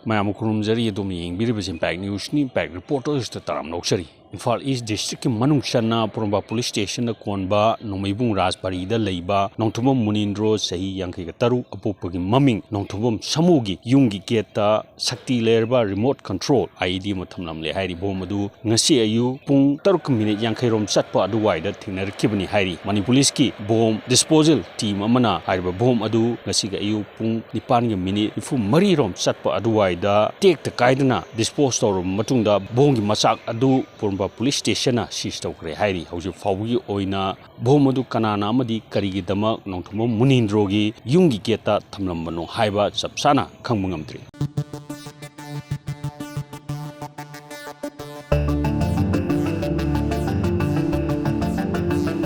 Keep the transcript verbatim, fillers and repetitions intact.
ꯃꯌꯥꯝ ꯈꯨꯔꯨꯝꯖꯔꯤ꯫ ꯑꯗꯣꯝꯅ ꯌꯦꯡꯕꯤꯔꯤꯕꯁꯤ impact ꯅ꯭ꯌꯨꯁꯅꯤ꯫ Impact ꯔꯤꯄꯣꯔꯇꯔꯁꯇ ꯇꯔꯥꯝꯅ ꯑꯣꯛꯆꯔꯤ꯫ ꯏꯝꯐꯥꯜ ꯏꯁ ꯗꯤꯁꯇ꯭ꯔꯤꯛꯀꯤ ꯃꯅꯨꯡ ꯆꯟꯅ ꯄꯣꯔꯣꯝꯄꯥꯠ ꯄꯨꯂꯤꯁ ꯁ꯭ꯇꯦꯁꯟꯗ ꯀꯣꯟꯕ ꯅꯣꯡꯃꯩꯕꯨꯡ ꯔꯥꯖꯕꯥꯔꯤꯗ ꯂꯩꯕ ꯅꯣꯡꯊꯣꯝꯕꯝ ꯃꯨꯅꯤꯟꯗ꯭ꯔꯣ, ꯆꯍꯤ ꯌꯥꯡꯈꯩꯒ ꯇꯔꯨꯛ, ꯑꯄꯣꯛꯄꯒꯤ ꯃꯃꯤꯡ ꯅꯣꯡꯊꯣꯝꯕꯝ ꯁꯥꯃꯨꯒꯤ ꯌꯨꯝꯒꯤ ꯒꯦꯠꯇ ꯁꯛꯇꯤ ꯂꯩꯔꯕ ꯔꯤꯃꯣꯠ ꯀꯟꯇ꯭ꯔꯣꯜ ꯑꯥꯏ ꯏ ꯗꯤ ꯑꯃ ꯊꯝꯂꯝꯂꯦ ꯍꯥꯏꯔꯤ꯫ ꯕꯣꯝ ꯑꯗꯨ ꯉꯁꯤ ꯑꯌꯨꯛ ꯄꯨꯡ ꯇꯔꯨꯛꯀ ꯃꯤꯅꯤꯠ ꯌꯥꯡꯈꯩ ꯔꯣꯝ ꯆꯠꯄ ꯑꯗꯨꯋꯥꯏꯗ ꯊꯦꯡꯅꯔꯛꯈꯤꯕꯅꯤ ꯍꯥꯏꯔꯤ꯫ ꯃꯅꯤ ꯄꯨꯂꯤꯁꯀꯤ ꯕꯣꯝ ꯗꯤꯁꯄꯣꯖꯦꯜ ꯇꯤꯝ ꯑꯃꯅ ꯍꯥꯏꯔꯤꯕ ꯕꯣꯝ ꯑꯗꯨ ꯉꯁꯤꯒꯤ ꯑꯌꯨꯛ ꯄꯨꯡ ꯅꯤꯄꯥꯟꯒ ꯃꯤꯅꯤꯠ ꯅꯤꯐꯨ ꯃꯔꯤ ꯔꯣꯝ ꯆꯠꯄ ꯑꯗꯨꯋꯥꯏꯗ ꯇꯦꯛꯇ ꯀꯥꯏꯗꯅ ꯗꯤꯁꯄꯣꯖ ꯇꯧꯔꯕ ꯃꯇꯨꯡꯗ ꯕꯣꯝꯒꯤ ꯃꯆꯥꯛ ꯑꯗꯨ ꯄꯣꯔꯣꯝꯄꯥꯠ ꯄꯨꯂꯤꯁ ꯁ꯭ꯇꯦꯁꯟꯅ ꯁꯤꯖ ꯇꯧꯈ꯭ꯔꯦ ꯍꯥꯏꯔꯤ꯫ ꯍꯧꯖꯤꯛ ꯐꯥꯎꯕꯒꯤ ꯑꯣꯏꯅ ꯕꯣꯝ ꯑꯗꯨ ꯀꯅꯥꯅ ꯑꯃꯗꯤ ꯀꯔꯤꯒꯤꯗꯃꯛ ꯅꯣꯡꯊꯣꯝꯕꯝ ꯃꯨꯅꯤꯟꯗ꯭ꯔꯣꯒꯤ ꯌꯨꯝꯒꯤ ꯒꯦꯠꯇ ꯊꯝꯂꯝꯕꯅꯣ ꯍꯥꯏꯕ ꯆꯞ ꯆꯥꯅ ꯈꯪꯕ ꯉꯝꯗ꯭ꯔꯤ꯫